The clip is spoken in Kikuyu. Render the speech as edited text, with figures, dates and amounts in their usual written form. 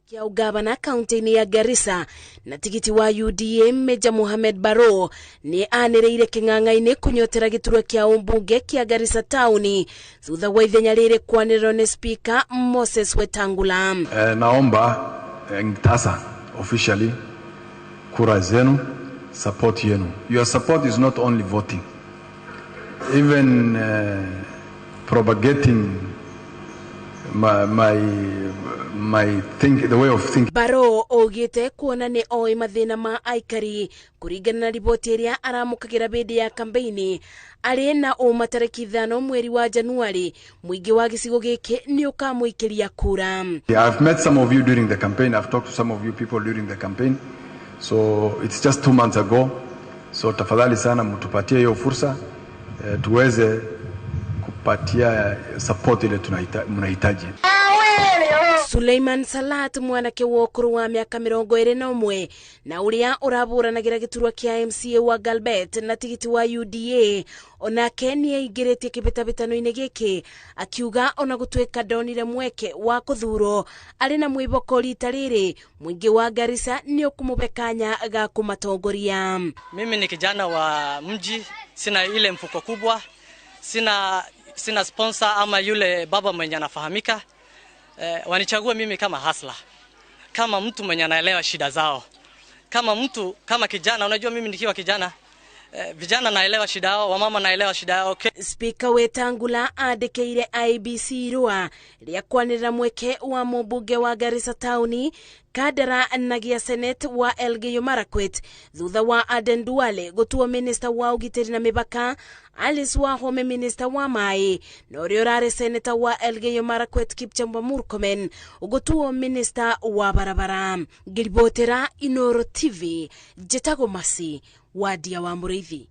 Kĩa ũgavana kaunti-inĩ ya Garissa na tigiti wa UDA Meja Mohamed Barrow nĩ anĩrĩire kĩng'ang'a-inĩ kũnyotera gĩturwa kĩa ũmbunge kĩa Garissa taũni thutha wa ithenya rĩrĩ kwanĩrĩrwo nĩ Speaker Moses Wetangula. Naomba sasa officially kura zenu, support yenu. Your support is not only voting, even propagating my think, the way of thinking. Barrow augĩte kuona nĩ oĩ mathĩna ma aikari kũringana na riboti ĩrĩa aramũkagĩra hĩndĩ ya kambeini arĩ na ũma tarĩki 5 mweri wa Januari mũingĩ wa gĩcigo gĩkĩ nĩ ũkamũikĩria kura. I've met some of you during the campaign. I've talked to some of you people during the campaign. So it's just 2 months ago. So tafadhali sana mtupatie hiyo fursa tuweze kupatia support ile mnahitaji. Suleiman Salat mwanake wa ũkũrũ wa mĩaka 21 na ũrĩa ũrabũranagĩra gĩturwa kĩa MCA wa Galbet na tigiti wa UDA onake nĩ aingĩrĩtie kĩbĩtabĩtano-inĩ gĩkĩ akiuga ona gũtuĩka ndonire mweke wa kũthurwo arĩ na mwĩboko rita rĩrĩ mũingĩ wa Garissa nĩ ũkũmũbe kanya ga kũmatongoria. Mimi ni kijana wa mji, sina ile mfuko kubwa, sina sponsor ama yule baba mwenye anafahamika. Wanichague mimi kama hustler, kama mtu mwenye anaelewa shida zao, kama mtu kama kijana. Unajua mimi nikiwa kijana, vijana naelewa shida yao, wamama naelewa shida yao. Okay. Spika Wetangula andĩkĩire IEBC irũa rĩa kwanĩrĩra mweke wa mũmbunge wa Garissa taũni Kandara na gĩa Senate wa Elgeyo Marakwet thutha wa Aden Duale gũtuo minista wa ũgitĩri na mĩbaka, Alice Wahome minista wa maĩ na ũrĩa ũrarĩ seneta wa Elgeyo Marakwet Kipchumba Murkomen gũtuo minista wa barabara. Ngĩribotera Inoro TV, njĩtagwo Masi Wadia wa Mũrĩithi.